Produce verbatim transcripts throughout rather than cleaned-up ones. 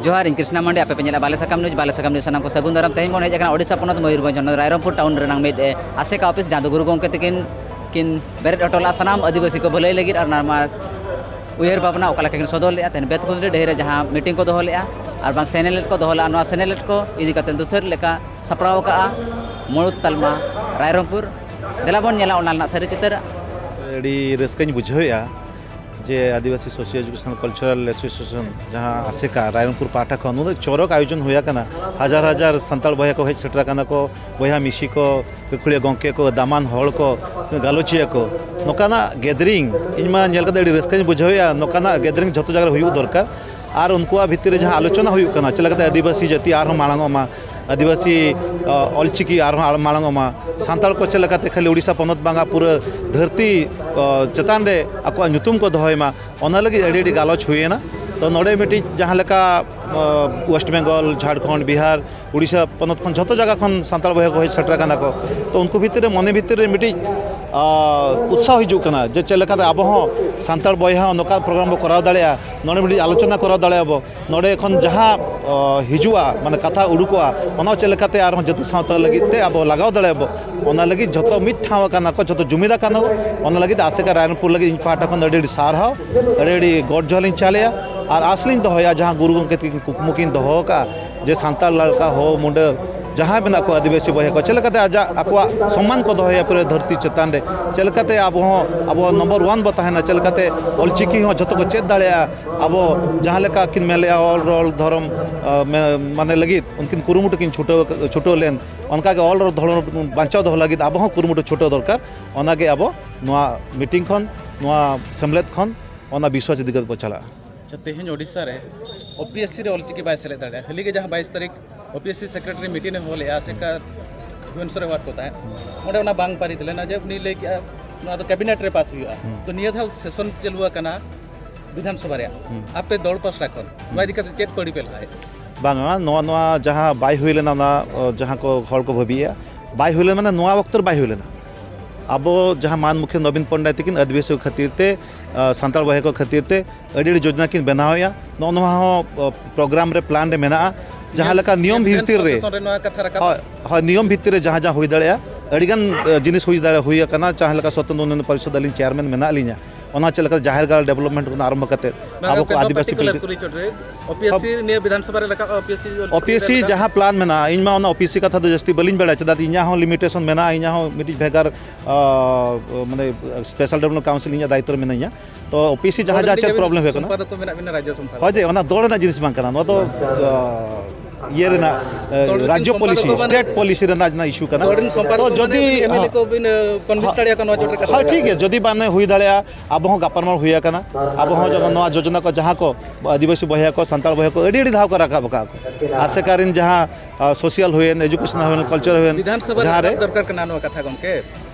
ᱡᱚᱦᱟᱨ, ᱤᱧ ᱠᱨᱤᱥᱱᱟ ᱢᱟᱱᱰᱤ, ᱟᱯᱮ ᱯᱮ ᱧᱮᱞᱟ ᱵᱟᱞᱮ ᱥᱟᱠᱟᱢ ᱱᱤᱭᱩᱡᱽ᱾ ᱵᱟᱞᱮ ᱥᱟᱠᱟᱢ ᱱᱤᱭᱩᱡᱽ ᱥᱟᱱᱟᱢ ᱠᱚ ᱥᱟᱹᱜᱩᱱ ᱫᱟᱨᱟᱢ᱾ ᱛᱮᱦᱮᱧ ᱵᱚᱱ ᱦᱮᱡ ᱟᱠᱟᱱᱟ ᱳᱰᱤᱥᱟ ᱯᱚᱱᱚᱛ ᱢᱚᱭᱩᱨᱵᱷᱚᱸᱡᱽ ᱦᱚᱱᱚᱛ ᱨᱟᱭᱨᱚᱝᱯᱩᱨ ᱴᱟᱣᱩᱱ ᱨᱮᱱᱟᱜ ᱢᱤᱫ, ᱮ, ᱟᱥᱮᱠᱟ ᱚᱯᱷᱤᱥ, ᱡᱟᱦᱟᱸ ᱫᱚ ᱜᱩᱨᱩ ᱜᱚᱢᱠᱮ ᱛᱟᱹᱠᱤᱱ ᱠᱤᱱ ᱵᱮᱨᱮᱫ ᱦᱚᱴᱚ ᱞᱮᱫᱼᱟ ᱥᱟᱱᱟᱢ ᱟᱹᱫᱤᱵᱟᱹᱥᱤ ᱠᱚ ᱵᱷᱟᱹᱞᱟᱹᱭ ᱞᱟᱹᱜᱤᱫ᱾ ᱟᱨ ᱱᱚᱣᱟ ᱩᱭᱦᱟᱹᱨ ᱵᱷᱟᱵᱽᱱᱟ ᱚᱠᱟ ᱞᱮᱠᱟ ᱠᱤᱱ ᱥᱚᱫᱚᱨ ᱞᱮᱫᱼᱟ, ᱛᱮᱦᱮᱧ ᱵᱮᱛᱠᱩᱸᱫᱽᱨᱤ ᱰᱟᱹᱦᱤ ᱨᱮ ᱡᱟᱦᱟᱸ ᱢᱤᱴᱤᱝ ᱠᱚ ᱫᱚᱦᱚ ᱞᱮᱫᱼᱟ ᱟᱨ ᱵᱟᱝ ᱥᱮᱱᱮᱞᱮᱫ ᱠᱚ ᱫᱚᱦᱚ ᱞᱮᱫᱼᱟ, ᱱᱚᱣᱟ ᱥᱮᱱᱮᱞᱮᱫ ᱠᱚ ᱤᱫᱤ ᱠᱟᱛᱮ ᱫᱩᱥᱟᱹᱨ ᱞᱮᱠᱟ ᱥᱟᱯᱲᱟᱣ ᱟᱠᱟᱫᱼᱟ ᱢᱩᱬᱩᱫ ᱛᱟᱞᱢᱟ ᱨᱟᱭᱨᱚᱝᱯᱩᱨ᱾ ᱫᱮᱞᱟ ᱵᱚᱱ ᱧᱮᱞᱟ ᱚᱱᱟ ᱨᱮᱱᱟᱜ ᱥᱟᱹᱨᱤ ᱪᱤᱛᱟᱹᱨ᱾ ᱟᱹᱰᱤ ᱨᱟᱹᱥᱠᱟᱹᱧ ᱵᱩᱡᱷᱟᱹᱣᱮᱫᱼᱟ ᱡᱮ ᱟᱹᱫᱤᱵᱟᱹᱥᱤ ᱥᱳᱥᱤᱭᱳ ᱮᱡᱩᱠᱮᱥᱚᱱᱟᱞ ᱠᱟᱞᱪᱟᱨᱟᱞ ᱮᱥᱳᱥᱤᱭᱮᱥᱚᱱ, ᱡᱟᱦᱟᱸ ᱟᱥᱮᱠᱟ ᱨᱟᱭᱨᱚᱝᱯᱩᱨ ᱯᱟᱦᱴᱟ ᱠᱷᱚᱱ ᱱᱩᱱᱟᱹᱜ ᱪᱚᱨᱚᱠ ᱟᱭᱳᱡᱚᱱ ᱦᱩᱭ ᱟᱠᱟᱱᱟ, ᱦᱟᱡᱟᱨ ᱦᱟᱡᱟᱨ ᱥᱟᱱᱛᱟᱲ ᱵᱚᱭᱦᱟ ᱠᱚ ᱦᱮᱡ ᱥᱮᱴᱮᱨ ᱟᱠᱟᱱᱟ ᱠᱚ, ᱵᱚᱭᱦᱟ ᱢᱤᱥᱤ ᱠᱚ, ᱜᱟᱹᱠᱷᱩᱲᱤᱭᱟᱹ ᱜᱚᱢᱠᱮ ᱠᱚ, ᱫᱟᱢᱟᱱ ᱦᱚᱲ ᱠᱚ, ᱜᱟᱞᱚᱪᱤᱭᱟᱹ ᱠᱚ, ᱱᱚᱝᱠᱟᱱᱟᱜ ᱜᱮᱫᱟᱨᱤᱝ ᱤᱧ ᱢᱟ ᱧᱮᱞ ᱠᱟᱛᱮ ᱟᱹᱰᱤ ᱨᱟᱹᱥᱠᱟᱹᱧ ᱵᱩᱡᱷᱟᱹᱣᱮᱫᱼᱟ᱾ ᱱᱚᱝᱠᱟᱱᱟᱜ ᱜᱮᱫᱟᱨᱤᱝ ᱡᱷᱚᱛᱚ ᱡᱟᱭᱜᱟ ᱨᱮ ᱦᱩᱭᱩᱜ ᱫᱚᱨᱠᱟᱨ᱾ ᱟᱨ ᱩᱱᱠᱩᱣᱟᱜ ᱵᱷᱤᱛᱤᱨ ᱨᱮ ᱡᱟᱦᱟᱸ ᱟᱞᱳᱪᱚᱱᱟ ᱦᱩᱭᱩᱜ ᱠᱟᱱᱟ, ᱪᱮᱫ ᱞᱮᱠᱟᱛᱮ ᱟᱹᱫᱤᱵᱟᱹᱥᱤ ᱡᱟᱹᱛᱤ ᱟᱨᱦᱚᱸ ᱢᱟᱲᱟᱝ ᱚᱜ ᱢᱟ, ᱟᱹᱫᱤᱵᱟᱹᱥᱤ, ᱚ, ᱚᱞᱪᱤᱠᱤ ᱟᱨᱦᱚᱸ ᱟᱲ-, ᱢᱟᱲᱟᱝ ᱚᱜ ᱢᱟ, ᱥᱟᱱᱛᱟᱲ ᱠᱚ ᱪᱮᱫ ᱞᱮᱠᱟᱛᱮ ᱠᱷᱟᱹᱞᱤ ᱳᱰᱤᱥᱟ ᱯᱚᱱᱚᱛ ᱵᱟᱝᱟ, ᱯᱩᱨᱟᱹ ᱫᱷᱟᱹᱨᱛᱤ, ᱚ, ᱪᱮᱛᱟᱱ ᱨᱮ ᱟᱠᱚᱣᱟᱜ ᱧᱩᱛᱩᱢ ᱠᱚ ᱫᱚᱦᱚᱭ ᱢᱟ, ᱚᱱᱟ ᱞᱟᱹᱜᱤᱫ ᱟᱹᱰᱤ ᱟᱹᱰᱤ ᱜᱟᱞᱚᱪ ᱦᱩᱭᱮᱱᱟ᱾ ᱛᱚ ᱱᱚᱰᱮ ᱢᱤᱫᱴᱤᱡ ᱡᱟᱦᱟᱸ ᱞᱮᱠᱟ, ᱚ, ᱳᱭᱮᱥᱴ ᱵᱮᱝᱜᱚᱞ, ᱡᱷᱟᱲᱠᱷᱚᱸᱰ, ᱵᱤᱦᱟᱨ, ᱳᱰᱤᱥᱟ ᱯᱚᱱᱚᱛ ᱠᱷᱚᱱ ᱡᱷᱚᱛᱚ ᱡᱟᱭᱜᱟ ᱠᱷᱚᱱ ᱥᱟᱱᱛᱟᱲ ᱵᱚᱭᱦᱟ ᱠᱚ ᱦᱮᱡ ᱥᱮᱴᱮᱨ ᱟᱠᱟᱱᱟ ᱠᱚ᱾ ᱛᱚ ᱩᱱᱠᱩ ᱵᱷᱤᱛᱤᱨ ᱨᱮ ᱢᱚᱱᱮ ᱵᱷᱤᱛᱤᱨ ᱨᱮ ᱢᱤᱫᱴᱤᱡ, ᱟ, ᱩᱛᱥᱟᱦᱚ ᱦᱤᱡᱩᱜ ᱠᱟᱱᱟ ᱡᱮ ᱪᱮᱫ ᱞᱮᱠᱟᱛᱮ ᱟᱵᱚ ᱦᱚᱸ ᱥᱟᱱᱛᱟᱲ ᱵᱚᱭᱦᱟ ᱦᱚᱸ ᱱᱚᱝᱠᱟ ᱯᱨᱳᱜᱨᱟᱢ ᱵᱚ ᱠᱚᱨᱟᱣ ᱫᱟᱲᱮᱭᱟᱜᱼᱟ, ᱱᱚᱰᱮ ᱢᱤᱫᱴᱤᱡ ᱟᱞᱳᱪᱚᱱᱟ ᱠᱚᱨᱟᱣ ᱫᱟᱲᱮᱭᱟᱜᱼᱟ ᱵᱚ, ᱱᱚᱰᱮ ᱠᱷᱚᱱ ᱡᱟᱦᱟᱸ, ᱚ, ᱦᱤᱡᱩᱜᱼᱟ, ᱢᱟᱱᱮ ᱠᱟᱛᱷᱟ ᱩᱰᱩᱠᱚᱜᱼᱟ, ᱚᱱᱟ ᱪᱮᱫ ᱞᱮᱠᱟᱛᱮ ᱟᱨᱦᱚᱸ ᱡᱟᱹᱛᱤ ᱥᱟᱶᱛᱟ ᱞᱟᱹᱜᱤᱫ ᱛᱮ ᱟᱵᱚ ᱞᱟᱜᱟᱣ ᱫᱟᱲᱮᱭᱟᱜᱼᱟ ᱵᱚ, ᱚᱱᱟ ᱞᱟᱹᱜᱤᱫ ᱡᱷᱚᱛᱚ ᱢᱤᱫ ᱴᱷᱟᱶ ᱟᱠᱟᱱᱟ ᱠᱚ, ᱡᱷᱚᱛᱚ ᱡᱩᱢᱤᱫ ᱟᱠᱟᱱᱟ ᱠᱚ᱾ ᱚᱱᱟ ᱞᱟᱹᱜᱤᱫ ᱟᱥᱮᱠᱟ ᱨᱟᱭᱨᱚᱝᱯᱩᱨ ᱞᱟᱹᱜᱤᱫ ᱤᱧ ᱯᱟᱦᱴᱟ ᱠᱷᱚᱱ ᱫᱚ ᱟᱹᱰᱤ ᱟᱹᱰᱤ ᱥᱟᱨᱦᱟᱣ, ᱟᱹᱰᱤ ᱟᱹᱰᱤ ᱜᱚᱰ ᱡᱚᱦᱟᱨ ᱞᱤᱧ ᱪᱟᱞᱮᱭᱟ᱾ ᱟᱨ ᱟᱥ ᱞᱤᱧ ᱫᱚᱦᱚᱭᱟ ᱡᱟᱦᱟᱸ ᱜᱩᱨᱩ ᱜᱚᱢᱠᱮ ᱛᱟᱹᱠᱤᱱ ᱠᱩᱠᱢᱩ ᱠᱤᱱ ᱫᱚᱦᱚ ᱟᱠᱟᱫᱼᱟ ᱡᱮ ᱥᱟᱱᱛᱟᱲ ᱞᱟᱲᱠᱟ, ᱦᱳ, ᱢᱩᱸᱰᱟᱹ ᱡᱟᱦᱟᱸᱭ ᱢᱮᱱᱟᱜ ᱠᱚᱣᱟ ᱟᱹᱫᱤᱵᱟᱹᱥᱤ ᱵᱚᱭᱦᱟ ᱠᱚ ᱪᱮᱫ ᱞᱮᱠᱟᱛᱮ ᱟᱡᱟᱜ ᱟᱠᱚᱣᱟᱜ ᱥᱚᱢᱢᱟᱱ ᱠᱚ ᱫᱚᱦᱚᱭᱟ ᱯᱩᱨᱟᱹ ᱫᱷᱟᱹᱨᱛᱤ ᱪᱮᱛᱟᱱ ᱨᱮ, ᱪᱮᱫ ᱞᱮᱠᱟᱛᱮ ᱟᱵᱚ ᱦᱚᱸ ᱟᱵᱚ ᱱᱚᱢᱵᱚᱨ ᱚᱣᱟᱱ ᱵᱚ ᱛᱟᱦᱮᱱᱟ, ᱪᱮᱫ ᱞᱮᱠᱟᱛᱮ ᱚᱞᱪᱤᱠᱤ ᱦᱚᱸ ᱡᱷᱚᱛᱚ ᱠᱚ ᱪᱮᱫ ᱫᱟᱲᱮᱭᱟᱜᱼᱟ᱾ ᱟᱵᱚ ᱡᱟᱦᱟᱸ ᱞᱮᱠᱟ ᱠᱤᱱ ᱢᱮᱱ ᱞᱮᱜᱼᱟ, ᱚᱞ ᱨᱚᱲ ᱫᱷᱚᱨᱚᱢ, ᱟ, ᱢᱮ-, ᱢᱟᱱᱮ ᱞᱟᱹᱜᱤᱫ ᱩᱱᱠᱤᱱ ᱠᱩᱨᱩᱢᱩᱴᱩ ᱠᱤᱱ ᱪᱷᱩᱴᱟᱹᱣ, ᱪᱷᱩᱴᱟᱹᱣ ᱞᱮᱱ, ᱚᱱᱠᱟᱜᱮ ᱚᱞ ᱨᱚᱲ ᱫᱷᱚᱨᱚᱢ ᱵᱟᱧᱪᱟᱣ ᱫᱚᱦᱚ ᱞᱟᱹᱜᱤᱫ ᱟᱵᱚ ᱦᱚᱸ ᱠᱩᱨᱩᱢᱩᱴᱩ ᱪᱷᱩᱴᱟᱹᱣ ᱫᱚᱨᱠᱟᱨ᱾ ᱚᱱᱟᱜᱮ ᱟᱵᱚ ᱱᱚᱣᱟ ᱢᱤᱴᱤᱝ ᱠᱷᱚᱱ, ᱱᱚᱣᱟ ᱥᱮᱢᱞᱮᱫ ᱠᱷᱚᱱ ᱚᱱᱟ ᱵᱤᱥᱣᱟᱥ ᱤᱫᱤ ᱠᱟᱛᱮ ᱵᱚ ᱪᱟᱞᱟᱜᱼᱟ᱾ ᱟᱪᱪᱷᱟ, ᱛᱮᱦᱮᱧ ᱳᱰᱤᱥᱟ ᱨᱮ ᱳᱯᱤᱮᱥᱥᱤ ᱨᱮ ᱚᱞᱪᱤᱠᱤ ᱵᱟᱭ ᱥᱮᱞᱮᱫ ᱫᱟᱲᱮᱭᱟᱜᱼᱟ᱾ ᱦᱟᱹᱞᱤ ᱜᱮ ᱡᱟᱦᱟᱸ ᱵᱟᱭᱤᱥ ᱛᱟᱹᱨᱤᱠᱷ ᱳᱯᱤᱮᱥᱥᱤ ᱥᱮᱠᱨᱮᱴᱟᱨᱤ ᱢᱤᱴᱤᱝ ᱮ ᱦᱚᱦᱚ ᱞᱮᱫᱼᱟ, ᱟᱥᱮᱠᱟ ᱵᱷᱩᱵᱚᱱᱮᱥᱚᱨ ᱨᱮ ᱦᱚᱦᱚᱣᱟᱫ ᱠᱚ ᱛᱟᱦᱮᱸᱫ, ᱚᱸᱰᱮ ᱚᱱᱟ ᱵᱟᱝ ᱯᱟᱹᱨᱤᱛ ᱞᱮᱱᱟ ᱡᱮ ᱩᱱᱤ ᱞᱟᱹᱭ ᱠᱮᱜᱼᱟ ᱱᱚᱣᱟ ᱫᱚ ᱠᱮᱵᱤᱱᱮᱴ ᱨᱮ ᱯᱟᱥ ᱦᱩᱭᱩᱜᱼᱟ᱾ ᱦᱩᱸ᱾ ᱛᱚ ᱱᱤᱭᱟᱹ ᱫᱷᱟᱣ ᱥᱮᱥᱚᱱ ᱪᱟᱹᱞᱩ ᱟᱠᱟᱱᱟ ᱵᱤᱫᱷᱟᱱ ᱥᱚᱵᱷᱟ ᱨᱮᱭᱟᱜ, ᱦᱩᱸ᱾ ᱟᱯᱮ ᱫᱚᱞ ᱯᱟᱥᱴᱟ ᱠᱷᱚᱱ ᱱᱚᱣᱟ ᱤᱫᱤ ᱠᱟᱛᱮ ᱪᱮᱫ ᱠᱚ ᱟᱹᱰᱤ ᱯᱮ ᱞᱟᱦᱟᱭᱮᱫ? ᱵᱟᱝᱟ, ᱱᱚᱣᱟ, ᱱᱚᱣᱟ ᱡᱟᱦᱟᱸ ᱵᱟᱭ ᱦᱩᱭ ᱞᱮᱱᱟ, ᱚᱱᱟ, ᱚ, ᱡᱟᱦᱟᱸ ᱠᱚ ᱦᱚᱲ ᱠᱚ ᱵᱷᱟᱹᱵᱤᱭᱮᱫᱼᱟ, ᱵᱟᱭ ᱦᱩᱭ ᱞᱮᱱᱟ, ᱢᱟᱱᱮ ᱱᱚᱣᱟ ᱚᱠᱛᱚ ᱨᱮ ᱵᱟᱭ ᱦᱩᱭ ᱞᱮᱱᱟ᱾ ᱟᱵᱚ ᱡᱟᱦᱟᱸ ᱢᱟᱱ ᱢᱩᱠᱷᱤᱭᱟᱹ ᱱᱚᱵᱤᱱ ᱯᱚᱴᱱᱟᱭᱮᱠ ᱛᱟᱹᱠᱤᱱ ᱟᱹᱫᱤᱵᱟᱹᱥᱤ ᱠᱚ ᱠᱷᱟᱹᱛᱤᱨ ᱛᱮ, ᱟᱸ, ᱥᱟᱱᱛᱟᱲ ᱵᱚᱭᱦᱟ ᱠᱚ ᱠᱷᱟᱹᱛᱤᱨ ᱛᱮ ᱟᱹᱰᱤ ᱟᱹᱰᱤ ᱡᱳᱡᱚᱱᱟ ᱠᱤᱱ ᱵᱮᱱᱟᱣᱮᱫᱼᱟ᱾ ᱱᱚᱜᱼᱚ ᱱᱚᱣᱟ ᱦᱚᱸ, ᱟᱸ, ᱯᱨᱳᱜᱨᱟᱢ ᱨᱮ, ᱯᱞᱟᱱ ᱨᱮ ᱢᱮᱱᱟᱜᱼᱟ᱾ ᱡᱟᱦᱟᱸ ᱞᱮᱠᱟ ᱧᱮᱞ, ᱱᱤᱭᱚᱢ ᱧᱮᱞ ᱵᱷᱤᱛᱤᱨ ᱨᱮ, ᱯᱨᱚᱥᱟᱥᱚᱱ ᱨᱮ ᱱᱚᱣᱟ ᱠᱟᱛᱷᱟ ᱨᱟᱠᱟᱵ ᱦᱳᱭ, ᱦᱳᱭ, ᱱᱤᱭᱚᱢ ᱵᱷᱤᱛᱤᱨ ᱨᱮ ᱡᱟᱦᱟᱸ ᱡᱟᱦᱟᱸ ᱦᱩᱭ ᱫᱟᱲᱮᱭᱟᱜᱼᱟ, ᱟᱹᱰᱤᱜᱟᱱ, ᱟᱸ, ᱡᱤᱱᱤᱥ ᱦᱩᱭ ᱫᱟᱲᱮ-, ᱦᱩᱭ ᱟᱠᱟᱱᱟ᱾ ᱡᱟᱦᱟᱸ ᱞᱮᱠᱟ ᱥᱚᱛᱮᱱᱫᱨᱚ ᱩᱱᱱᱚᱭᱚᱱ ᱯᱚᱨᱤᱥᱚᱫᱽ ᱟᱹᱞᱤᱧ ᱪᱮᱭᱟᱨᱢᱮᱱ ᱢᱮᱱᱟᱜ ᱞᱤᱧᱟ, ᱚᱱᱟ ᱪᱮᱫ ᱞᱮᱠᱟ ᱡᱟᱦᱮᱨ ᱜᱟᱲ ᱰᱮᱵᱷᱞᱚᱯᱢᱮᱱᱴ ᱠᱷᱚᱱ ᱟᱨᱟᱢᱵᱷᱚ ᱠᱟᱛᱮ ᱵᱟᱝ, ᱟᱵᱚ ᱠᱚ ᱜᱚᱢᱠᱮ, ᱟᱹᱫᱤᱵᱟᱹᱥᱤ particular ᱠᱚ ᱠᱩᱞᱤ ᱪᱚᱴ ᱨᱮ, ᱳᱯᱤᱮᱥᱥᱤ ᱱᱤᱭᱟᱹ ᱵᱤᱫᱷᱟᱱ ᱥᱚᱵᱷᱟ ᱨᱮ ᱨᱟᱠᱟᱵ, ᱳᱯᱤᱮᱥᱥᱤ ᱚᱞᱪᱤᱠᱤ ᱳᱯᱤᱮᱥᱥᱤ ᱨᱮ ᱨᱟᱠᱟᱵ᱾ ᱡᱟᱦᱟᱸ ᱯᱞᱟᱱ ᱢᱮᱱᱟᱜᱼᱟ, ᱤᱧ ᱢᱟ ᱚᱱᱟ ᱳᱯᱤᱮᱥᱥᱤ ᱠᱟᱛᱷᱟ ᱫᱚ ᱡᱟᱹᱥᱛᱤ ᱵᱟᱹᱞᱤᱧ ᱵᱟᱲᱟᱭᱟ, ᱪᱮᱫᱟᱜ ᱤᱧᱟᱹᱜ ᱦᱚᱸ ᱞᱤᱢᱤᱴᱮᱥᱚᱱ ᱢᱮᱱᱟᱜᱼᱟ, ᱤᱧᱟᱹᱜ ᱦᱚᱸ ᱢᱤᱫᱴᱤᱡ ᱵᱷᱮᱜᱟᱨ, ᱟᱸ, ᱢᱟᱱᱮ, ᱥᱯᱮᱥᱟᱞ ᱰᱮᱵᱷᱞᱚᱯᱢᱮᱱᱴ ᱠᱟᱣᱩᱱᱥᱤᱞ ᱤᱧᱟᱹᱜ ᱫᱟᱭᱤᱛᱛᱚ ᱨᱮ ᱢᱮᱱᱟᱹᱧᱟ᱾ ᱛᱚ ᱳᱯᱤᱮᱥᱥᱤ ᱡᱟᱦᱟᱸ ᱫᱚᱞ ᱡᱟᱦᱟᱸ ᱨᱤᱱᱤᱡ ᱪᱮᱫ ᱟᱹᱵᱤᱱ ᱯᱨᱚᱵᱞᱮᱢ ᱦᱩᱭᱩᱜ ᱠᱟᱱᱟ, ᱥᱚᱢᱯᱟᱫᱚᱠ ᱠᱚ ᱢᱮᱱᱟᱜ ᱵᱤᱱᱟ ᱨᱟᱡᱽᱡᱚ ᱥᱚᱢᱯᱟᱫᱚᱠ᱾ ᱦᱳᱭ ᱡᱮ, ᱚᱱᱟ ᱫᱚᱞ ᱨᱮᱱᱟᱜ ᱡᱤᱱᱤᱥ ᱵᱟᱝ ᱠᱟᱱᱟ, ᱱᱚᱣᱟ ᱫᱚ, ᱟᱸ, ᱤᱭᱟᱹ ᱨᱮᱱᱟᱜ, ᱟᱸ, ᱫᱚᱞ ᱨᱤᱱ ᱨᱟᱡᱽᱡᱚ ᱥᱚᱢᱯᱟᱫᱚᱠ ᱯᱚᱞᱤᱥᱤ, ᱠᱚ ᱢᱟᱱᱮ ᱥᱴᱮᱴ ᱯᱚᱞᱤᱥᱤ ᱨᱮᱱᱟᱜ ᱡᱟᱦᱟᱸ ᱤᱥᱩ ᱠᱟᱱᱟ᱾ ᱫᱚᱞ ᱨᱤᱱ ᱥᱚᱢᱯᱟᱫᱚᱠ ᱛᱚ ᱠᱚ ᱢᱟᱱᱮ ᱡᱩᱫᱤ, ᱩᱱᱤ ᱮᱢᱮᱞᱮ ᱦᱚᱸ, ᱠᱚ ᱵᱤᱱ, ᱟᱸ, ᱠᱚᱱᱵᱷᱤᱱᱥ ᱦᱚᱸ, ᱫᱟᱲᱮᱭᱟᱠᱚ ᱱᱚᱣᱟ ᱪᱚᱴ ᱨᱮ ᱠᱟᱛᱷᱟ ᱦᱳᱭ, ᱨᱟᱠᱟᱵ᱾ ᱴᱷᱤᱠ ᱜᱮᱭᱟ, ᱡᱩᱫᱤ ᱵᱟᱝ ᱦᱩᱭ ᱫᱟᱲᱮᱭᱟᱜᱼᱟ, ᱟᱵᱚ ᱦᱚᱸ ᱡᱮᱢᱚᱱ ᱱᱚᱣᱟ ᱡᱳᱡᱚᱱᱟ ᱠᱚ, ᱡᱟᱦᱟᱸ ᱠᱚ ᱟᱹᱫᱤᱵᱟᱹᱥᱤ ᱵᱚᱭᱦᱟ ᱠᱚ, ᱥᱟᱱᱛᱟᱲ ᱵᱚᱭᱦᱟ ᱠᱚ ᱟᱹᱰᱤ ᱟᱹᱰᱤ ᱫᱷᱟᱣ ᱠᱚ ᱨᱟᱠᱟᱵ ᱟᱠᱟᱫ ᱠᱚ, ᱟᱥᱮᱠᱟ ᱨᱮᱱ ᱡᱟᱦᱟᱸ, ᱟᱸ, ᱥᱳᱥᱤᱭᱟᱞ ᱦᱩᱭᱮᱱ, ᱮᱡᱩᱠᱮᱥᱚᱱᱟᱞ ᱦᱩᱭᱮᱱ, ᱠᱟᱞᱪᱟᱨ ᱦᱩᱭᱮᱱ, ᱵᱤᱫᱷᱟᱱ ᱥᱚᱵᱷᱟ ᱨᱮ ᱡᱟᱦᱟᱸ ᱨᱮ ᱨᱟᱠᱟᱵ ᱫᱚᱨᱠᱟᱨ ᱠᱟᱱᱟ ᱱᱚᱣᱟ ᱠᱟᱛᱷᱟ, ᱜᱚᱢᱠᱮ᱾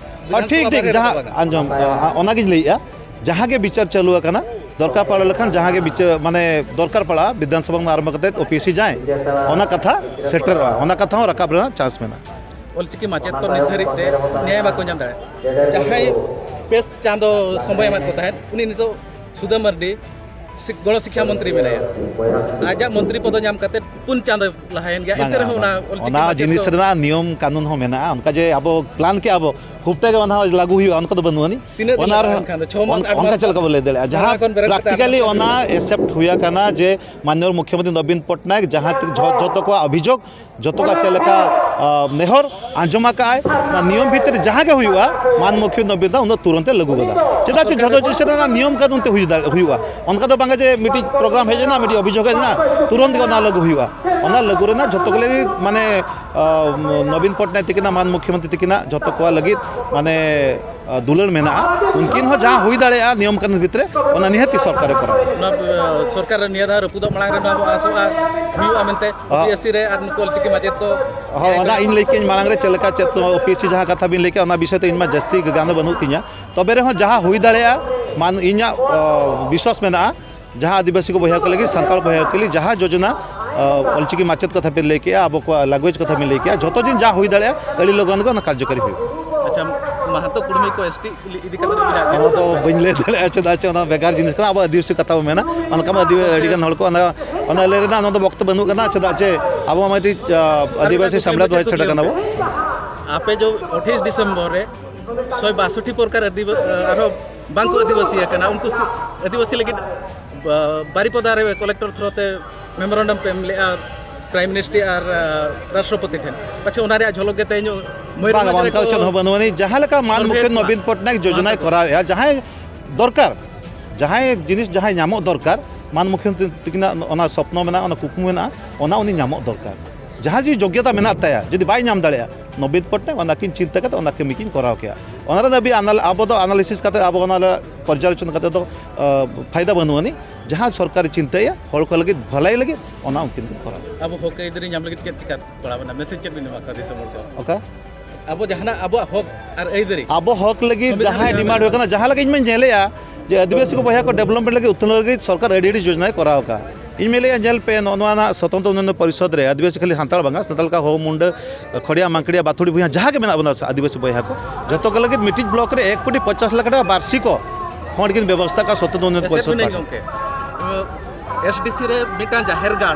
ᱦᱳᱭ, ᱵᱤᱫᱷᱟᱱ ᱴᱷᱤᱠ, ᱥᱚᱵᱷᱟ ᱴᱷᱤᱠ, ᱵᱟᱦᱨᱮ ᱡᱟᱦᱟᱸ ᱨᱟᱠᱟᱵ ᱟᱠᱟᱱᱟ᱾ ᱟᱸᱡᱚᱢ, ᱟᱸ, ᱚᱱᱟᱜᱤᱧ ᱞᱟᱹᱭᱮᱫᱼᱟ, ᱡᱟᱦᱟᱸ ᱜᱮ ᱵᱤᱪᱟᱹᱨ ᱪᱟᱹᱞᱩ ᱟᱠᱟᱱᱟ, ᱫᱚᱨᱠᱟᱨ ᱯᱟᱲᱟᱣ ᱞᱮᱠᱷᱟᱱ ᱡᱟᱦᱟᱸ ᱜᱮ ᱵᱤᱪᱟᱹᱨ, ᱢᱟᱱᱮ, ᱫᱚᱨᱠᱟᱨ ᱯᱟᱲᱟᱜᱼᱟ, ᱵᱤᱫᱷᱟᱱ ᱥᱚᱵᱷᱟ ᱠᱷᱚᱱ ᱟᱨᱟᱢᱵᱷᱚ ᱠᱟᱛᱮ ᱳᱯᱤᱮᱥᱥᱤ ᱡᱟᱭ, ᱚᱱᱟ ᱠᱟᱛᱷᱟ ᱥᱮᱴᱮᱨᱚᱜᱼᱟ, ᱚᱱᱟ ᱠᱟᱛᱷᱟ ᱦᱚᱸ ᱨᱟᱠᱟᱵ ᱨᱮᱱᱟᱜ ᱪᱟᱱᱥ ᱢᱮᱱᱟᱜᱼᱟ᱾ ᱚᱞᱪᱤᱠᱤ ᱢᱟᱪᱮᱫ ᱠᱚ ᱱᱤᱛ ᱫᱷᱟᱹᱨᱤᱡ ᱛᱮ ᱱᱮᱭᱟᱭ ᱵᱟᱠᱚ ᱧᱟᱢ ᱫᱟᱲᱮᱭᱟᱜᱼᱟ᱾ ᱡᱟᱦᱟᱸᱭ ᱯᱮ ᱪᱟᱸᱫᱚ ᱥᱚᱢᱚᱭ ᱮᱢᱟᱫ ᱠᱚ ᱛᱟᱦᱮᱸᱫ, ᱩᱱᱤ ᱱᱤᱛᱚᱜ ᱥᱩᱫᱟᱹ ᱢᱟᱨᱰᱤ ᱥᱤᱠ-, ᱜᱚᱲᱚ ᱥᱤᱠᱠᱷᱟ ᱢᱚᱱᱛᱨᱤ ᱢᱮᱱᱟᱭᱟ᱾ ᱟᱡᱟᱜ ᱢᱚᱱᱛᱨᱤ ᱯᱚᱫᱚ ᱧᱟᱢ ᱠᱟᱛᱮ ᱯᱩᱱ ᱪᱟᱸᱫᱚ ᱞᱟᱦᱟᱭᱮᱱ ᱜᱮᱭᱟ, ᱮᱱᱛᱮ ᱵᱟᱝᱟ, ᱨᱮᱦᱚᱸ ᱚᱱᱟ ᱚᱞᱪᱤᱠᱤ ᱚᱱᱟ ᱢᱟᱪᱮᱫ ᱡᱤᱱᱤᱥ ᱫᱚ ᱨᱮᱱᱟᱜ ᱱᱤᱭᱚᱢ ᱠᱟᱹᱱᱩᱱ ᱦᱚᱸ ᱢᱮᱱᱟᱜᱼᱟ᱾ ᱚᱱᱠᱟ ᱡᱮ ᱟᱵᱚ ᱯᱞᱟᱱ ᱠᱮᱜᱼᱟ ᱵᱚ, ᱠᱷᱩᱵᱴᱟ ᱜᱮ ᱚᱱᱟ ᱦᱚᱸ ᱞᱟᱹᱜᱩ ᱦᱩᱭᱩᱜᱼᱟ, ᱚᱱᱠᱟ ᱫᱚ ᱵᱟᱹᱱᱩᱜ ᱟᱹᱱᱤᱡ᱾ ᱛᱤᱱᱟᱹᱜ ᱫᱤᱱ ᱚᱱᱟ ᱞᱟᱜᱟᱜᱼᱟ ᱨᱮᱦᱚᱸ ᱮᱱᱠᱷᱟᱱ ᱫᱚ? ᱪᱷᱚ ᱢᱟᱥ, ᱚᱱ-, ᱟᱴ ᱚᱱᱠᱟ ᱢᱟᱥ ᱪᱮᱫ ᱞᱮᱠᱟ ᱵᱚ ᱞᱟᱹᱭ ᱫᱟᱲᱮᱭᱟᱜᱼᱟ? ᱡᱟᱦᱟᱸ ᱚᱱᱟ ᱠᱷᱚᱱ ᱵᱮᱨᱮᱫ ᱠᱟᱛᱮ practically ᱟᱨ ᱚᱱᱟ accept ᱦᱩᱭ ᱟᱠᱟᱱᱟ ᱡᱮ ᱢᱟᱱᱱᱤᱭᱚ ᱢᱩᱠᱷᱭᱚᱢᱚᱱᱛᱨᱤ ᱱᱚᱵᱤᱱ ᱯᱚᱴᱱᱟᱭᱮᱠ ᱡᱟᱦᱟᱸ ᱛᱤ-, ᱡᱷᱚ-, ᱡᱷᱚᱛᱚ ᱠᱚᱣᱟᱜ ᱚᱵᱷᱤᱡᱳᱜᱽ, ᱡᱷᱚᱛᱚ ᱠᱚᱣᱟᱜ ᱪᱮᱫ ᱞᱮᱠᱟ, ᱟᱸ, ᱱᱮᱦᱚᱨ ᱟᱸᱡᱚᱢ ᱟᱠᱟᱫᱼᱟᱭ, ᱚᱱᱟ ᱱᱤᱭᱚᱢ ᱵᱷᱤᱛᱤᱨ ᱨᱮ ᱡᱟᱦᱟᱸ ᱜᱮ ᱦᱩᱭᱩᱜᱼᱟ, ᱢᱟᱱ ᱢᱩᱠᱷᱭᱚᱢᱚᱱᱛᱨᱤ ᱱᱚᱵᱤᱱ ᱫᱟ ᱩᱱ ᱫᱚ ᱛᱩᱨᱟᱹᱱᱛ ᱮ ᱞᱟᱹᱜᱩ ᱜᱚᱫᱟ᱾ ᱪᱮᱫᱟᱜ ᱪᱮ ᱡᱷᱚᱛᱚ ᱡᱤᱱᱤᱥ ᱨᱮᱱᱟᱜ ᱱᱤᱭᱚᱢ ᱠᱟᱹᱱᱩᱱ ᱛᱮ ᱦᱩᱭ ᱫᱟᱲᱮ-, ᱦᱩᱭᱩᱜᱼᱟ᱾ ᱚᱱᱠᱟ ᱫᱚ ᱵᱟᱝᱟ ᱡᱮ ᱢᱤᱫᱴᱤᱡ ᱯᱨᱳᱜᱨᱟᱢ ᱦᱮᱡ ᱮᱱᱟ, ᱢᱤᱫᱴᱤᱡ ᱚᱵᱷᱤᱡᱳᱜᱽ ᱦᱮᱡ ᱮᱱᱟ, ᱛᱩᱨᱟᱹᱱᱛ ᱜᱮ ᱚᱱᱟ ᱞᱟᱹᱜᱩ ᱦᱩᱭᱩᱜᱼᱟ᱾ ᱚᱱᱟ ᱞᱟᱹᱜᱩ ᱨᱮᱱᱟᱜ ᱡᱷᱚᱛᱚ ᱠᱚ ᱞᱟᱹᱜᱤᱫ, ᱢᱟᱱᱮ, ᱟᱸ, ᱱᱚᱵᱤᱱ ᱯᱚᱴᱱᱟᱭᱮᱠ ᱛᱤᱠᱤᱱᱟᱜ, ᱢᱟᱱ ᱢᱩᱠᱷᱭᱚᱢᱚᱱᱛᱨᱤ ᱛᱤᱠᱤᱱᱟᱜ ᱡᱷᱚᱛᱚ ᱠᱚᱣᱟᱜ ᱞᱟᱹᱜᱤᱫ, ᱢᱟᱱᱮ, ᱟᱸ, ᱫᱩᱞᱟᱹᱲ ᱢᱮᱱᱟᱜᱼᱟ᱾ ᱩᱱᱠᱤᱱ ᱦᱚᱸ ᱡᱟᱦᱟᱸ ᱦᱩᱭ ᱫᱟᱲᱮᱭᱟᱜᱼᱟ ᱱᱤᱭᱚᱢ ᱠᱟᱹᱱᱩᱱ ᱵᱷᱤᱛᱨᱤ ᱨᱮ, ᱚᱱᱟ ᱱᱤᱦᱟᱹᱛᱤ ᱥᱚᱨᱠᱟᱨᱮ ᱠᱚᱨᱟᱣᱟ᱾ ᱱᱚᱣᱟ, ᱟᱸ, ᱥᱚᱨᱠᱟᱨ ᱨᱮ ᱱᱤᱭᱟᱹ ᱫᱷᱟᱣ ᱨᱟᱹᱯᱩᱫᱚᱜ ᱢᱟᱲᱟᱝ ᱨᱮ ᱱᱚᱣᱟ ᱵᱚ ᱟᱥᱚᱜᱼᱟ ᱦᱩᱭᱩᱜᱼᱟ ᱢᱮᱱᱛᱮ, ᱦᱚᱸ᱾ ᱳᱯᱤᱮᱥᱥᱤ ᱨᱮ ᱟᱨ ᱱᱩᱠᱩ ᱚᱞᱪᱤᱠᱤ ᱢᱟᱪᱮᱫ ᱠᱚ ᱦᱚᱸ, ᱚᱱᱟ ᱤᱧ ᱞᱟᱹᱭ ᱠᱮᱫᱟᱹᱧ ᱢᱟᱲᱟᱝ ᱨᱮ ᱪᱮᱫ ᱞᱮᱠᱟ ᱪᱮᱫ ᱱᱚᱣᱟ ᱳᱯᱤᱮᱥᱥᱤ ᱡᱟᱦᱟᱸ ᱠᱟᱛᱷᱟ ᱵᱤᱱ ᱞᱟᱹᱭ ᱠᱮᱫᱟ, ᱚᱱᱟ ᱵᱤᱥᱚᱭ ᱛᱮ ᱤᱧ ᱢᱟ ᱡᱟᱹᱥᱛᱤ ᱜᱟᱱ ᱫᱚ ᱵᱟᱹᱱᱩᱜ ᱛᱤᱧᱟ᱾ ᱛᱚᱵᱮ ᱨᱮᱦᱚᱸ ᱡᱟᱦᱟᱸ ᱦᱩᱭ ᱫᱟᱲᱮᱭᱟᱜᱼᱟ, ᱢᱟᱱ-, ᱤᱧᱟᱹᱜ, ᱟᱸ, ᱵᱤᱥᱣᱟᱥ ᱢᱮᱱᱟᱜᱼᱟ, ᱡᱟᱦᱟᱸ ᱟᱹᱫᱤᱵᱟᱹᱥᱤ ᱠᱚ ᱵᱚᱭᱦᱟ ᱠᱚ ᱞᱟᱹᱜᱤᱫ, ᱥᱟᱱᱛᱟᱲ ᱵᱚᱭᱦᱟ ᱠᱚ ᱞᱟᱹᱜᱤᱫ, ᱡᱟᱦᱟᱸ ᱡᱳᱡᱚᱱᱟ, ᱟᱸ, ᱚᱞᱪᱤᱠᱤ ᱢᱟᱪᱮᱫ ᱠᱟᱛᱷᱟ ᱵᱤᱱ ᱞᱟᱹᱭ ᱠᱮᱫᱼᱟ, ᱟᱵᱚ ᱠᱚᱣᱟᱜ language ᱠᱟᱛᱷᱟ ᱵᱤᱱ ᱞᱟᱹᱭ ᱠᱮᱫᱼᱟ, ᱡᱷᱚᱛᱚ ᱫᱤᱱ ᱡᱟᱦᱟᱸ ᱦᱩᱭ ᱫᱟᱲᱮᱭᱟᱜᱼᱟ, ᱟᱹᱰᱤ ᱞᱚᱜᱚᱱ ᱜᱮ ᱚᱱᱟ ᱠᱟᱨᱡᱚᱠᱟᱨᱤ ᱦᱩᱭᱩᱜᱼᱟ᱾ ᱟᱪᱪᱷᱟ, ᱢᱟᱦᱟᱛᱚ ᱠᱩᱲᱢᱤ ᱠᱚ ᱮᱥ ᱴᱤ ᱤᱫᱤ ᱠᱟᱛᱮ ᱫᱚ ᱢᱮᱱᱟᱜ ᱜᱮᱭᱟ᱾ ᱚᱱᱟ ᱫᱚ ᱵᱟᱹᱧ ᱞᱟᱹᱭ ᱫᱟᱲᱮᱭᱟᱜᱼᱟ, ᱪᱮᱫᱟᱜ ᱪᱮ ᱚᱱᱟ ᱵᱷᱮᱜᱟᱨ ᱡᱤᱱᱤᱥ ᱠᱟᱱᱟ᱾ ᱟᱵᱚ ᱟᱹᱫᱤᱵᱟᱹᱥᱤ ᱠᱟᱛᱷᱟ ᱵᱚ ᱢᱮᱱᱟ, ᱚᱱᱠᱟ ᱢᱟ ᱟᱹᱫᱤᱵᱟᱹ-, ᱟᱹᱰᱤ ᱜᱟᱱ ᱦᱚᱲ ᱠᱚ ᱚᱱᱟ, ᱚᱱᱟ ᱞᱟᱹᱭ ᱨᱮᱱᱟᱜ ᱚᱱᱟ ᱫᱚ ᱵᱚᱠᱛᱚ ᱵᱟᱹᱱᱩᱜ ᱠᱟᱱᱟ᱾ ᱪᱮᱫᱟᱜ ᱪᱮ ᱟᱵᱚ ᱢᱟ ᱢᱤᱫᱴᱤᱡ, ᱟ, ᱟᱹᱫᱤᱵᱟᱹᱥᱤ ᱥᱮᱢᱞᱮᱫ ᱦᱚᱭ ᱥᱮᱴᱮᱨ ᱠᱟᱱᱟ ᱵᱚ᱾ ᱟᱯᱮ ᱡᱚ ᱟᱴᱷᱟᱤᱥ ᱰᱤᱥᱮᱢᱵᱚᱨ ᱨᱮ ᱥᱚᱭ ᱵᱟᱥᱚᱴᱤ ᱯᱨᱚᱠᱟᱨ ᱟᱹᱫᱤᱵᱟᱹ-, ᱟᱨᱦᱚᱸ ᱵᱟᱝ ᱠᱚ ᱟᱹᱫᱤᱵᱟᱹᱥᱤ ᱟᱠᱟᱱᱟ, ᱩᱱᱠᱩ ᱥᱤ-, ᱟᱹᱫᱤᱵᱟᱹᱥᱤ ᱞᱟᱹᱜᱤᱫ ᱵᱟ-, ᱵᱟᱨᱤᱯᱚᱫᱟ ᱨᱮ ᱠᱚᱞᱮᱠᱴᱚᱨ ᱛᱷᱨᱳ ᱛᱮ ᱢᱮᱢᱳᱨᱟᱱᱰᱟᱢ ᱯᱮ ᱮᱢ ᱞᱮᱜᱼᱟ ᱯᱨᱟᱭᱤᱢ ᱢᱤᱱᱤᱥᱴᱟᱨ ᱟᱨ, ᱟ, ᱨᱟᱥᱴᱨᱚᱯᱚᱛᱤ ᱴᱷᱮᱱ᱾ ᱯᱟᱪᱷᱮ ᱚᱱᱟ ᱨᱮᱭᱟᱜ ᱡᱷᱚᱞᱚᱠ ᱜᱮ ᱛᱮᱦᱮᱧ ᱢᱚᱭᱩᱨᱵᱷᱚᱸᱡᱽ ᱵᱟᱝ, ᱵᱟᱝ, ᱨᱮ ᱚᱱᱠᱟ ᱫᱚ ᱠᱚ ᱪᱮᱫ ᱦᱚᱸ ᱵᱟᱹᱱᱩᱜ ᱟᱹᱱᱤᱡ᱾ ᱡᱟᱦᱟᱸ ᱞᱮᱠᱟ ᱢᱟᱱ ᱥᱚᱞᱦᱮ ᱢᱩᱠᱷᱭᱟᱹ ᱠᱚᱣᱟ᱾ ᱱᱚᱵᱤᱱ ᱯᱚᱴᱱᱟᱭᱮᱠ ᱡᱳᱡᱚᱱᱟᱭ ᱢᱟ ᱛᱚᱵᱮ᱾ ᱠᱚᱨᱟᱣᱮᱫᱼᱟ, ᱡᱟᱦᱟᱸᱭ ᱫᱚᱨᱠᱟᱨ, ᱡᱟᱦᱟᱸᱭ ᱡᱤᱱᱤᱥ ᱡᱟᱦᱟᱸᱭ ᱧᱟᱢᱚᱜ ᱫᱚᱨᱠᱟᱨ, ᱢᱟᱱ ᱢᱩᱠᱷᱭᱟᱹ ᱛᱤᱠᱤᱱᱟᱜ ᱚᱱᱟ ᱥᱚᱯᱱᱚ ᱢᱮᱱᱟᱜᱼᱟ, ᱚᱱᱟ ᱠᱩᱠᱢᱩ ᱢᱮᱱᱟᱜᱼᱟ, ᱚᱱᱟ ᱩᱱᱤ ᱧᱟᱢᱚᱜ ᱫᱚᱨᱠᱟᱨ᱾ ᱡᱟᱦᱟᱸ ᱡᱩᱫᱤ ᱡᱳᱜᱽᱭᱚᱛᱟ ᱢᱮᱱᱟᱜ ᱛᱟᱭᱟ, ᱡᱩᱫᱤ ᱵᱟᱭ ᱧᱟᱢ ᱫᱟᱲᱮᱭᱟᱜᱼᱟ, ᱱᱚᱵᱤᱱ ᱯᱚᱴᱱᱟᱭᱮᱠ ᱚᱱᱟ ᱠᱤᱱ ᱪᱤᱱᱛᱟᱹ ᱠᱟᱛᱮ ᱚᱱᱟ ᱠᱟᱹᱢᱤ ᱠᱤᱱ ᱠᱚᱨᱟᱣ ᱠᱮᱭᱟ᱾ ᱚᱱᱟ ᱨᱮ ᱫᱟᱹᱵᱤ ᱟᱱᱟᱞ-, ᱟᱵᱚ ᱫᱚ ᱟᱱᱟᱞᱤᱥᱤᱥ ᱠᱟᱛᱮ, ᱟᱵᱚ ᱚᱱᱟ ᱨᱮ ᱯᱚᱨᱡᱟᱞᱳᱪᱚᱱᱟ ᱠᱟᱛᱮ ᱫᱚ, ᱟ, ᱯᱷᱟᱭᱫᱟ ᱵᱟᱹᱱᱩᱜ ᱟᱹᱱᱤᱡ᱾ ᱡᱟᱦᱟᱸ ᱥᱚᱨᱠᱟᱨᱮ ᱪᱤᱱᱛᱟᱹᱭᱟ ᱦᱚᱲ ᱠᱚ ᱞᱟᱹᱜᱤᱫ, ᱵᱷᱟᱹᱞᱟᱹᱭ ᱞᱟᱹᱜᱤᱫ, ᱚᱱᱟ ᱩᱱᱠᱤᱱ ᱠᱤᱱ ᱠᱚᱨᱟᱣᱟ᱾ ᱟᱵᱚ ᱦᱚᱠ ᱟᱹᱭᱫᱟᱹᱨᱤ ᱧᱟᱢ ᱞᱟᱹᱜᱤᱫ ᱪᱮᱫ ᱪᱤᱠᱟ ᱯᱟᱲᱟᱣ ᱵᱚᱱᱟ? ᱢᱮᱥᱮᱡᱽ ᱪᱮᱫ ᱵᱤᱱ ᱮᱢᱟ ᱠᱚᱣᱟ ᱫᱤᱥᱚᱢ ᱦᱚᱲ ᱠᱚ? ᱚᱠᱟ? ᱟᱵᱚ ᱡᱟᱦᱟᱱᱟᱜ ᱟᱵᱚᱣᱟᱜ ᱦᱚᱠ ᱟᱨ ᱟᱹᱭᱫᱟᱹᱨᱤ ᱟᱵᱚ ᱦᱚᱠ ᱞᱟᱹᱜᱤᱫ ᱥᱚᱝᱵᱤᱫᱷᱟᱱ ᱡᱟᱦᱟᱸᱭ ᱨᱮ ᱰᱤᱢᱟᱱᱰ ᱦᱩᱭᱩᱜ ᱠᱟᱱᱟ, ᱡᱟᱦᱟᱸ ᱞᱮᱠᱟ ᱤᱧ ᱢᱟᱧ ᱧᱮᱞᱮᱜᱼᱟ ᱡᱮ ᱟᱹᱫᱤᱵᱟᱹᱥᱤ ᱠᱚ ᱵᱚᱭᱦᱟ ᱠᱚ ᱰᱮᱵᱷᱞᱚᱯᱢᱮᱱᱴ ᱞᱟᱹᱜᱤᱫ, ᱩᱛᱱᱟᱹᱣ ᱞᱟᱹᱜᱤᱫ ᱥᱚᱨᱠᱟᱨ ᱟᱹᱰᱤ ᱟᱹᱰᱤ ᱡᱳᱡᱚᱱᱟᱭ ᱠᱚᱨᱟᱣ ᱟᱠᱟᱫ᱾ ᱤᱧ ᱢᱮᱱᱮᱫᱼᱟ, ᱧᱮᱞ ᱯᱮ, ᱱᱚᱜᱼᱚ ᱱᱚᱣᱟ ᱨᱮᱱᱟᱜ ᱥᱚᱛᱚᱱᱛᱨᱚ ᱩᱱᱱᱚᱭᱚᱱ ᱯᱚᱨᱤᱥᱚᱫᱽ ᱨᱮ ᱟᱹᱫᱤᱵᱟᱹᱥᱤ ᱠᱷᱟᱹᱞᱤ ᱥᱟᱱᱛᱟᱲ ᱵᱟᱝᱟ, ᱥᱟᱱᱛᱟᱲ ᱞᱮᱠᱟ ᱦᱳ, ᱢᱩᱱᱰᱟᱹ, ᱠᱷᱚᱲᱤᱭᱟ, ᱢᱟᱝᱠᱲᱤᱭᱟ, ᱵᱟᱛᱷᱩᱲᱤ ᱵᱷᱩᱭᱟᱹ ᱡᱟᱦᱟᱸ ᱜᱮ ᱢᱮᱱᱟᱜ ᱵᱚᱱᱟ ᱟᱹᱫᱤᱵᱟᱹᱥᱤ ᱵᱚᱭᱦᱟ ᱠᱚ, ᱡᱚᱛᱚ ᱠᱚ ᱞᱟᱹᱜᱤᱫ ᱢᱤᱫᱴᱤᱡ ᱵᱞᱚᱠ ᱨᱮ ᱮᱠ ᱠᱳᱴᱤ ᱯᱚᱧᱪᱟᱥ ᱞᱟᱠᱷ ᱴᱟᱠᱟ ᱵᱟᱨᱥᱤᱠ ᱠᱚ ᱯᱷᱚᱱᱰ ᱠᱤᱱ ᱵᱮᱵᱚᱥᱛᱷᱟ ᱠᱟᱜᱼᱟ ᱥᱚᱛᱚᱱᱛᱨᱚ ᱩᱱᱱᱚᱭᱚᱱ ᱮᱥᱮᱫ ᱯᱚᱨᱤᱥᱚᱫᱽ ᱢᱤᱱᱟᱹᱧ ᱯᱟᱦᱴᱟ᱾ ᱜᱚᱢᱠᱮ, ᱮᱥ ᱰᱤ ᱥᱤ ᱨᱮ ᱢᱤᱫᱴᱟᱝ ᱡᱟᱦᱮᱨ ᱜᱟᱲ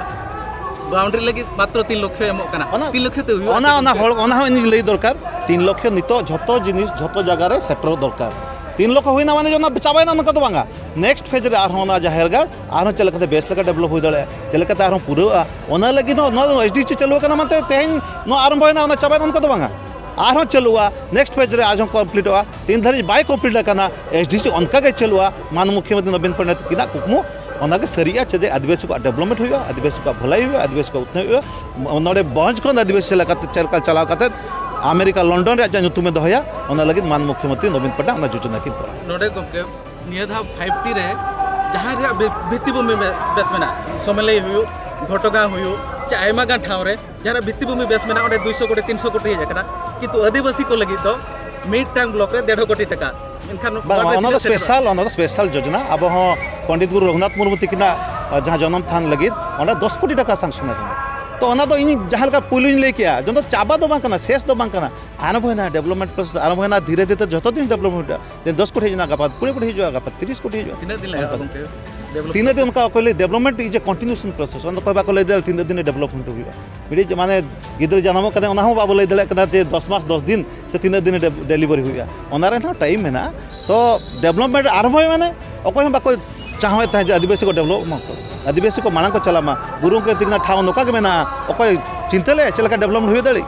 ᱵᱟᱣᱩᱱᱰᱟᱨᱤ ᱞᱟᱹᱜᱤᱫ ᱢᱟᱛᱨᱚ ᱛᱤᱱ ᱞᱚᱠᱷᱚ ᱮᱢᱚᱜ ᱠᱟᱱᱟ᱾ ᱚᱱᱟ, ᱛᱤᱱ ᱞᱚᱠᱷᱚ ᱛᱮ ᱦᱩᱭᱩᱜᱼᱟ? ᱚᱱᱟ, ᱚᱱᱟ ᱦᱚᱲ, ᱚᱱᱟ ᱦᱚᱸ ᱤᱧ ᱞᱟᱹᱭ ᱫᱚᱨᱠᱟᱨ᱾ ᱛᱤᱱ ᱞᱚᱠᱷᱚ ᱱᱤᱛᱚᱜ ᱡᱷᱚᱛᱚ ᱡᱤᱱᱤᱥ ᱡᱷᱚᱛᱚ ᱡᱟᱭᱜᱟ ᱨᱮ ᱥᱮᱴᱮᱨᱚᱜ ᱫᱚᱨᱠᱟᱨ᱾ ᱛᱤᱱ ᱞᱚᱠᱷᱚ ᱦᱩᱭᱱᱟ ᱢᱟᱱᱮ ᱚᱱᱟ ᱪᱟᱵᱟᱭᱮᱱᱟ, ᱚᱱᱠᱟ ᱫᱚ ᱵᱟᱝᱟ᱾ ᱱᱮᱠᱥᱴ ᱯᱷᱮᱡᱽ ᱨᱮ ᱟᱨᱦᱚᱸ ᱚᱱᱟ ᱡᱟᱦᱮᱨ ᱜᱟᱲ ᱟᱨᱦᱚᱸ ᱪᱮᱫ ᱞᱮᱠᱟᱛᱮ ᱵᱮᱥ ᱞᱮᱠᱟ ᱰᱮᱵᱷᱞᱚᱯ ᱦᱩᱭ ᱫᱟᱲᱮᱭᱟᱜᱼᱟ, ᱪᱮᱫ ᱞᱮᱠᱟᱛᱮ ᱟᱨᱦᱚᱸ ᱯᱩᱨᱟᱹᱜᱼᱟ, ᱚᱱᱟ ᱞᱟᱹᱜᱤᱫ ᱦᱚᱸ ᱱᱚᱣᱟ ᱫᱚ ᱮᱥ ᱰᱤ ᱥᱤ ᱪᱟᱹᱞᱩ ᱟᱠᱟᱱᱟ ᱢᱮᱱᱛᱮ ᱛᱮᱦᱮᱧ ᱱᱚᱣᱟ ᱟᱨᱟᱢᱵᱷᱚᱭᱮᱱᱟ, ᱚᱱᱟ ᱪᱟᱵᱟᱭᱮᱱᱟ, ᱚᱱᱠᱟ ᱫᱚ ᱵᱟᱝᱟ᱾ ᱟᱨᱦᱚᱸ ᱪᱟᱹᱞᱩᱜᱼᱟ, ᱱᱮᱠᱥᱴ ᱯᱷᱮᱡᱽ ᱨᱮ ᱟᱨᱦᱚᱸ ᱠᱚᱢᱯᱞᱤᱴᱚᱜᱼᱟ᱾ ᱛᱤᱱ ᱫᱷᱟᱹᱨᱤᱡ ᱵᱟᱭ ᱠᱚᱢᱯᱞᱤᱴ ᱟᱠᱟᱱᱟ, ᱮᱥ ᱰᱤ ᱥᱤ ᱚᱱᱠᱟ ᱜᱮ ᱪᱟᱹᱞᱩᱜᱼᱟ᱾ ᱢᱟᱱ ᱢᱩᱠᱷᱭᱚᱢᱚᱱᱛᱨᱤ ᱱᱚᱵᱤᱱ ᱯᱚᱴᱱᱟᱭᱮᱠ ᱛᱟᱹᱠᱤᱱᱟᱜ ᱠᱩᱠᱢᱩ ᱚᱱᱟ ᱜᱮ ᱥᱟᱹᱨᱤᱜᱼᱟ, ᱪᱮᱫ ᱡᱮ ᱟᱹᱫᱤᱵᱟᱹᱥᱤ ᱠᱚᱣᱟᱜ ᱰᱮᱵᱷᱞᱚᱯᱢᱮᱱᱴ ᱦᱩᱭᱩᱜᱼᱟ, ᱟᱹᱫᱤᱵᱟᱹᱥᱤ ᱠᱚᱣᱟᱜ ᱵᱷᱟᱹᱞᱟᱹᱭ ᱦᱩᱭᱩᱜᱼᱟ, ᱟᱹᱫᱤᱵᱟᱹᱥᱤ ᱠᱚᱣᱟᱜ ᱩᱛᱱᱟᱹᱣ ᱦᱩᱭᱩᱜᱼᱟ᱾ ᱱᱚᱰᱮ ᱵᱷᱚᱸᱡᱽ ᱠᱷᱚᱱ ᱟᱹᱫᱤᱵᱟᱹᱥᱤ ᱮᱞᱟᱠᱟ ᱛᱮ ᱪᱮᱫ ᱞᱮᱠᱟ ᱪᱟᱞᱟᱣ ᱠᱟᱛᱮ ᱟᱢᱮᱨᱤᱠᱟ ᱞᱚᱱᱰᱚᱱ ᱨᱮᱭᱟᱜ ᱡᱟᱦᱟᱸ ᱧᱩᱛᱩᱢᱮ ᱫᱚᱦᱚᱭᱟ, ᱚᱱᱟ ᱞᱟᱹᱜᱤᱫ ᱢᱟᱱ ᱢᱩᱠᱷᱭᱚᱢᱚᱱᱛᱨᱤ ᱱᱚᱵᱤᱱ ᱯᱚᱴᱱᱟᱭᱮᱠ ᱚᱱᱟ ᱡᱳᱡᱚᱱᱟ ᱠᱤᱱ ᱠᱚᱨᱟᱣᱟ᱾ ᱱᱚᱰᱮ ᱜᱚᱢᱠᱮ, ᱱᱤᱭᱟᱹ ᱫᱷᱟᱣ ᱯᱷᱟᱭᱤᱵᱷ ᱴᱤ ᱨᱮ ᱡᱟᱦᱟᱸ ᱨᱮᱭᱟᱜ ᱵᱷᱤ-, ᱵᱷᱤᱛᱛᱤᱵᱷᱩᱢᱤ ᱵᱮ-, ᱵᱮᱥ ᱢᱮᱱᱟᱜᱼᱟ, ᱥᱚᱢᱮᱞᱟᱭ ᱦᱩᱭᱩᱜ, ᱜᱷᱚᱴᱚᱜᱟᱸ ᱦᱩᱭᱩᱜ, ᱪᱮ ᱟᱭᱢᱟ ᱜᱟᱱ ᱴᱷᱟᱶ ᱨᱮ ᱡᱟᱦᱟᱸ ᱨᱮᱭᱟᱜ ᱵᱷᱤᱛᱛᱤᱵᱷᱩᱢᱤ ᱵᱮᱥ ᱢᱮᱱᱟᱜᱼᱟ, ᱚᱸᱰᱮ ᱫᱩᱭᱥᱚ ᱠᱳᱴᱤ, ᱛᱤᱱᱥᱚ ᱠᱳᱴᱤ ᱦᱮᱡ ᱟᱠᱟᱱᱟ, ᱠᱤᱱᱛᱩ ᱟᱹᱫᱤᱵᱟᱹᱥᱤ ᱠᱚ ᱞᱟᱹᱜᱤᱫ ᱫᱚ ᱢᱤᱫᱴᱟᱝ ᱵᱞᱚᱠ ᱨᱮ ᱰᱮᱲ ᱠᱳᱴᱤ ᱴᱟᱠᱟ᱾ ᱢᱮᱱᱠᱷᱟᱱ ᱵᱟᱝ, ᱱᱚᱣᱟ ᱵᱟᱝ, ᱚᱱᱟ ᱫᱚ ᱵᱤᱫᱮᱥ ᱥᱮᱴᱮᱨᱚᱜ ᱥᱯᱮᱥᱟᱞ, ᱚᱱᱟ ᱫᱚ ᱥᱯᱮᱥᱟᱞ ᱡᱳᱡᱚᱱᱟ᱾ ᱟᱵᱚ ᱦᱚᱸ ᱯᱚᱱᱰᱤᱛ ᱜᱩᱨᱩ ᱨᱚᱜᱷᱩᱱᱟᱛᱷ ᱢᱩᱨᱢᱩ ᱛᱤᱠᱤᱱᱟᱜ, ᱟ, ᱡᱟᱦᱟᱸ ᱡᱚᱱᱚᱢ ᱛᱷᱟᱱ ᱞᱟᱹᱜᱤᱫ ᱚᱸᱰᱮ ᱫᱚᱥ ᱠᱳᱴᱤ ᱴᱟᱠᱟ ᱥᱟᱝᱥᱚᱱ ᱟᱠᱟᱱᱟ᱾ ᱛᱚ ᱚᱱᱟ ᱫᱚ ᱤᱧ ᱡᱟᱦᱟᱸ ᱞᱮᱠᱟ ᱯᱩᱭᱞᱩᱧ ᱞᱟᱹᱭ ᱠᱮᱜᱼᱟ, ᱡᱚᱛᱚ ᱪᱟᱵᱟ ᱫᱚ ᱵᱟᱝ ᱠᱟᱱᱟ, ᱥᱮᱥ ᱫᱚ ᱵᱟᱝ ᱠᱟᱱᱟ, ᱟᱨᱟᱢᱵᱷᱚᱭᱮᱱᱟ, development process ᱟᱨᱟᱢᱵᱷᱚᱭᱮᱱᱟ, ᱫᱷᱤᱨᱮ ᱫᱷᱤᱨᱮ ᱡᱚᱛᱚ ᱫᱤᱱ development ᱦᱩᱭᱩᱜᱼᱟ᱾ ᱛᱮᱦᱮᱧ ᱫᱚᱥ ᱠᱳᱴᱤ ᱦᱮᱡ ᱮᱱᱟ, ᱜᱟᱯᱟ ᱠᱩᱲᱤ ᱠᱳᱴᱤ ᱦᱤᱡᱩᱜᱼᱟ, ᱜᱟᱯᱟ ᱛᱤᱨᱤᱥ ᱠᱳᱴᱤ ᱦᱤᱡᱩᱜᱼᱟ᱾ ᱛᱤᱱᱟᱹᱜ ᱫᱤᱱ ᱞᱟᱜᱟᱜᱼᱟ ᱜᱚᱢᱠᱮ? Develop ᱛᱤᱱᱟᱹᱜ ᱫᱤᱱ ᱚᱱᱠᱟ ᱚᱠᱚᱭ ᱞᱟᱹᱭ, development is a continuation process, ᱚᱱᱟ ᱫᱚ ᱚᱠᱚᱭ ᱵᱟᱠᱚ ᱞᱟᱹᱭ ᱫᱟᱲᱮᱭᱟᱜᱼᱟ ᱛᱤᱱᱟᱹᱜ ᱫᱤᱱ development ᱦᱩᱭᱩᱜᱼᱟ᱾ ᱢᱤᱫᱴᱤᱡ ᱢᱟᱱᱮ ᱜᱤᱫᱽᱨᱟᱹ ᱡᱟᱱᱟᱢᱚᱜ ᱠᱟᱱᱟ, ᱚᱱᱟ ᱦᱚᱸ ᱵᱟᱵᱚ ᱞᱟᱹᱭ ᱫᱟᱲᱮᱭᱟᱜ ᱠᱟᱱᱟ ᱡᱮ ᱫᱚᱥ ᱢᱟᱥ ᱫᱚᱥ ᱫᱤᱱ ᱥᱮ ᱛᱤᱱᱟᱹᱜ ᱫᱤᱱ ᱰᱮ-, delivery ᱦᱩᱭᱩᱜᱼᱟ, ᱚᱱᱟ ᱨᱮ ᱦᱚᱸ time ᱢᱮᱱᱟᱜᱼᱟ᱾ ᱛᱚ development ᱟᱨᱟᱢᱵᱷᱚᱭ ᱢᱟᱱᱮ ᱚᱠᱚᱭ ᱦᱚᱸ ᱵᱟᱠᱚ ᱪᱟᱦᱟᱣᱮᱫ ᱛᱟᱦᱮᱸᱫ ᱡᱮ ᱟᱹᱫᱤᱵᱟᱹᱥᱤ ᱠᱚ develop ᱢᱟ ᱠᱚ, ᱟᱹᱫᱤᱵᱟᱹᱥᱤ ᱠᱚ ᱢᱟᱲᱟᱝ ᱠᱚ ᱪᱟᱞᱟᱜ ᱢᱟ᱾ ᱜᱩᱨᱩ ᱜᱚᱢᱠᱮ ᱛᱤᱠᱤᱱᱟᱜ ᱴᱷᱟᱶ ᱱᱚᱝᱠᱟ ᱜᱮ ᱢᱮᱱᱟᱜᱼᱟ, ᱚᱠᱚᱭ ᱪᱤᱱᱛᱟᱹ ᱞᱮᱫᱼᱟ ᱪᱮᱫ ᱞᱮᱠᱟ development ᱦᱩᱭ ᱫᱟᱲᱮᱭᱟᱜ?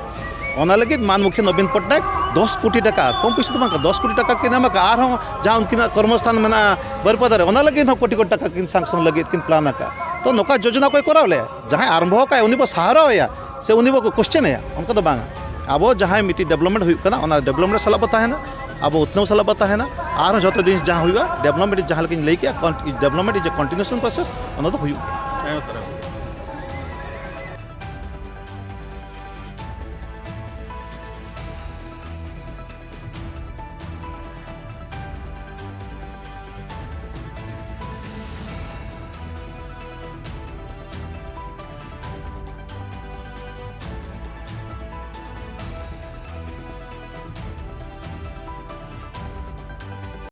ᱚᱱᱟ ᱞᱟᱹᱜᱤᱫ ᱢᱟᱱ ᱢᱩᱠᱷᱤᱭᱟᱹ ᱱᱚᱵᱤᱱ ᱯᱚᱴᱱᱟᱭᱮᱠ ᱫᱚᱥ ᱠᱳᱴᱤ ᱴᱟᱠᱟ, ᱠᱚᱢ ᱯᱩᱭᱥᱟᱹ ᱫᱚ ᱵᱟᱝ ᱠᱟᱱᱟ, ᱫᱚᱥ ᱠᱳᱴᱤ ᱴᱟᱠᱟ ᱠᱤᱱ ᱮᱢ ᱟᱠᱟᱫᱼᱟ᱾ ᱟᱨᱦᱚᱸ ᱡᱟᱦᱟᱸ ᱩᱱᱠᱤᱱᱟᱜ ᱠᱚᱨᱢᱚᱥᱛᱷᱟᱱ ᱢᱮᱱᱟᱜᱼᱟ ᱵᱟᱹᱨᱯᱟᱫᱟ ᱨᱮ, ᱚᱱᱟ ᱞᱟᱹᱜᱤᱫ ᱦᱚᱸ ᱠᱳᱴᱤ ᱠᱳᱴᱤ ᱴᱟᱠᱟ ᱠᱤᱱ sanction ᱞᱟᱹᱜᱤᱫ ᱠᱤᱱ plan ᱟᱠᱟᱫᱼᱟ᱾ ᱛᱚ ᱱᱚᱝᱠᱟ ᱡᱳᱡᱚᱱᱟ ᱚᱠᱚᱭ ᱠᱚᱨᱟᱣ ᱞᱮᱫᱼᱟ? ᱡᱟᱦᱟᱸᱭ ᱟᱨᱟᱢᱵᱷᱚ ᱟᱠᱟᱫ ᱩᱱᱤ ᱵᱚ ᱥᱟᱦᱟᱨᱟᱣ ᱮᱭᱟ ᱥᱮ ᱩᱱᱤ ᱵᱚ question ᱮᱭᱟ? ᱚᱱᱠᱟ ᱫᱚ ᱵᱟᱝ᱾ ᱟᱵᱚ ᱡᱟᱦᱟᱸᱭ ᱢᱤᱫᱴᱤᱡ development ᱦᱩᱭᱩᱜ ᱠᱟᱱᱟ, ᱚᱱᱟ development ᱥᱟᱞᱟᱜ ᱵᱚ ᱛᱟᱦᱮᱱᱟ, ᱟᱵᱚ ᱩᱛᱱᱟᱹᱣ ᱥᱟᱞᱟᱜ ᱵᱚ ᱛᱟᱦᱮᱱᱟ᱾ ᱟᱨᱦᱚᱸ ᱡᱚᱛᱚ ᱡᱤᱱᱤᱥ ᱡᱟᱦᱟᱸ ᱦᱩᱭᱩᱜᱼᱟ, development ᱡᱟᱦᱟᱸ ᱞᱮᱠᱟᱧ ᱞᱟᱹᱭ ᱠᱮᱜᱼᱟ, con-, development is a continuation process, ᱚᱱᱟ ᱫᱚ ᱦᱩᱭᱩᱜ ᱜᱮᱭᱟ᱾ ᱦᱮᱸ ᱥᱟᱨ᱾